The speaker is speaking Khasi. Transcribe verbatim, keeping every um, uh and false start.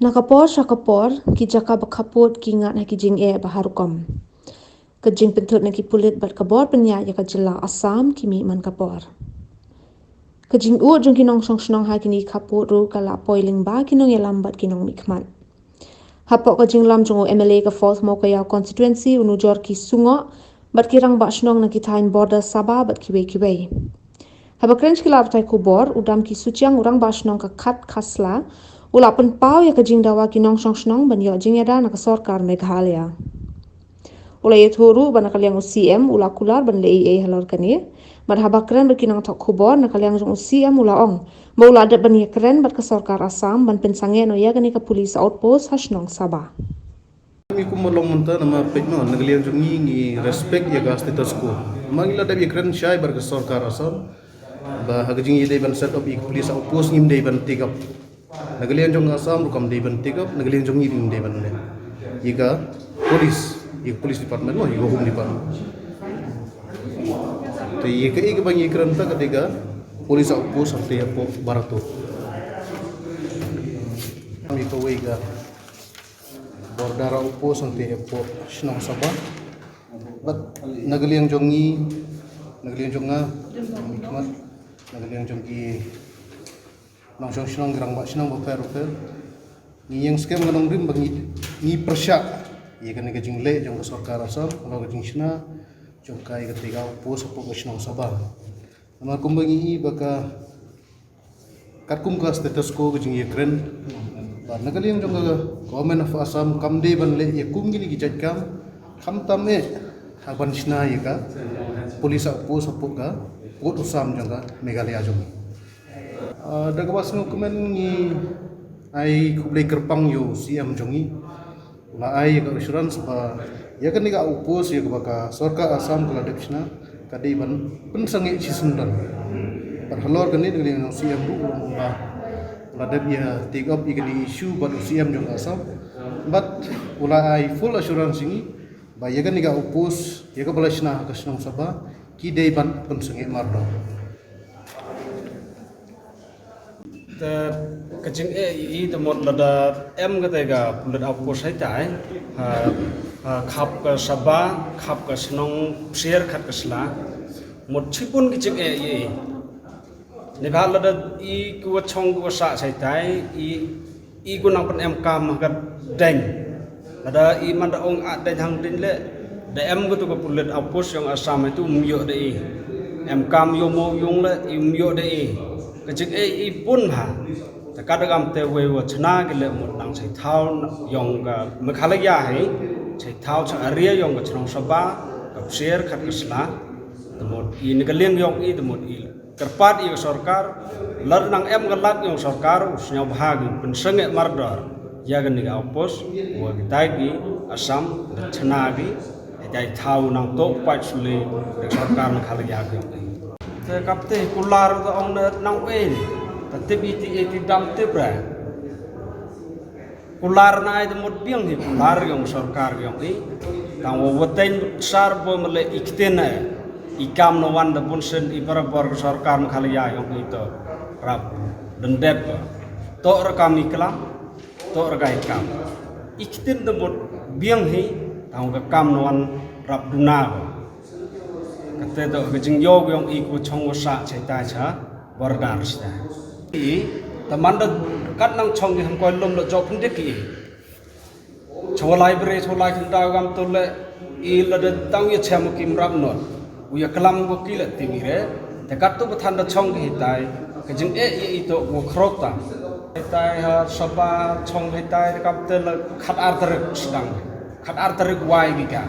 Na ka por sha ka por, ki jaka ba khappud ki ngat ha ki jingeh ba ha rukom. Ka jingpynthut na ki pulit bad ka bor pynïaid ïa ka jylla Assam ki mih man ka por. Ka jingud jong ki nongshong shnong ha kine ki khappud ruh ka la poi lyngba ki nongïalam bad ki nongmihkhmat. Hapoh ka jinglam jong u M L A ka Fourth Mowkaiaw Constituency u Nujorki Sungoh bad ki rangbah shnong na ki thaiñ border Sabah bad kiwei kiwei. Haba kren sha ki lad pathai khubor, u Damki Suchiang u rangbah shnong ka Khat Khasla, u la pynpaw ïa ka jingdawa ki nongshong shnong ban ïoh jingïada na ka sorkar Meghalaya. U la ïathuh ruh ba na ka liang u C M u la kular ban leh ei ei halor kane. Bad haba kren bad ki nongthoh khubor na ka liang jong u C M u la ong ba u la dep ban ïakren bad ka sorkar Assam ban pynsangeh noh ïa kane ka police outpost ha shnong Sabah. Ngi kum ba long mynta namar peit mo, na ka liang jong ngi ngi respect ïa ka status quo. Namar ngi la dep ïakren shai bad ka sorkar Assam ba ha ka jingïadei ban set up ïa ka police outpost ngim dei ban take up. Na ka liang jong ka Assam ruh kam dei ban take up, na ka liang jong ngi ruh ngim dei ban leh. Ïa ka police, ïa ka police department mo, ïa ka home department. Te ïa kaei kaba ngi kren ta ka dei ka police outpost hangtei hapoh Barato. Ïa kawei ka border outpost hangtei hapoh shnong Sabah. Bad na ka liang jong ngi, na ka liang jong nga, ngi khmat, na ka liang jong ki nongshong shnong, ki rangbah shnong bapher bapher, ngi ïeng skhem ka nongrim ba ngi, ngi pyrshah ïa kane ka jingleh jong ka sorkar Assam halor ka jingshna jong ka ïa katei ka outpost hapoh ka shnong Sabah. Namar kumba ngi i ba ka katkum ka status quo ka jingïakren ba na ka liang jong ka Government of Assam kam dei ban leh ïa kum kine ki jait kam, khamtam eh ha ban shna ïa ka police outpost hapoh ka pud u Assam jong ka Meghalaya jong ngi. Ah, da kaba sngewkmen ngi ai khublei kyrpang ïa u C M jong ngi. La ai ïa ka assurance ba ïa kane ka outpost ïa kaba ka sorkar Assam ka la dep shna ka dei ban pynsangeh shisyndon. Bad halor kane, na ka liang jong u C M ruh u la ong ba la dep ïa take up ïa kane issue bad u C M jong ka Assam. Bad u la ai full assurance ïa ngi ba ïa kane ka outpost ïa kaba la shna ha ka shnong Sabah ki dei ban pynsangeh mardor. Te ka jingeh i te mut lada em kata ka pulit outpost haitai ha, ha khap ka Sabah, khap ka shnong Psier Khat Khasla, mut shibun ka jingeh i. Neibhah lada i kiwa chong kiwa sah haitai i, i ku nang pynemkam ha ka deiñ. Lada i man da ong a deiñ hang deiñ leh, da em katu ka pulit outpost yong Assam itu um ïoh da i. Emkam ïoh mo yung leh i um ïoh da i. Ka jingeh i bun ha. Te kat da kam te wei wa chna ki leh mut nang chai thaw yong ka Meghalaya hi. Chai thaw cha area yong ka chnong Sabah, ka Psier Khat Khasla. Te mut i na ka liang yong i te mut i kyrpad ïa ka sorkar, lada nang em ka lad ïa ka sorkar, u sñiawbha ki pynsangeh mardor ïa kane ka outpost, wa kitai ki Assam, da chna ki, kitai thaw nang tok pait suli, da sorkar nang khal ïa ki. Te kap te kular da ong na nang wen, ta tip iti iti dam tip ra. Kular na ai da mut biang hi kular yong sorkar yong i. Tang wa wateng sar bo mele i ktin ai. I kam na wan da bun sen i barabor ka sorkar Meghalaya yong i to. Rap dendet ba. To ra kam i klam, to ra ka i kam. I ktin da mut biang hi, tang ka kam na wan rap duna ba. Kate to ka jingïoh yong i ku chong wa sa chai tai cha. Border sha. I, ta man da kat nang chong ki hangkoi lum la jop pyndik i. Chong library, chong lai kynta gam tu le, i la da tang ya chem kim rap not. U ya klam ko ki la tim i re. Te kat tu pathan da chong ki hitai. Ka jingeh ya i to ko khrok ta. Hitai ha Sabah chong hitai kap te la khat ar tarik sedang. Khat ar tarik wai ki ka.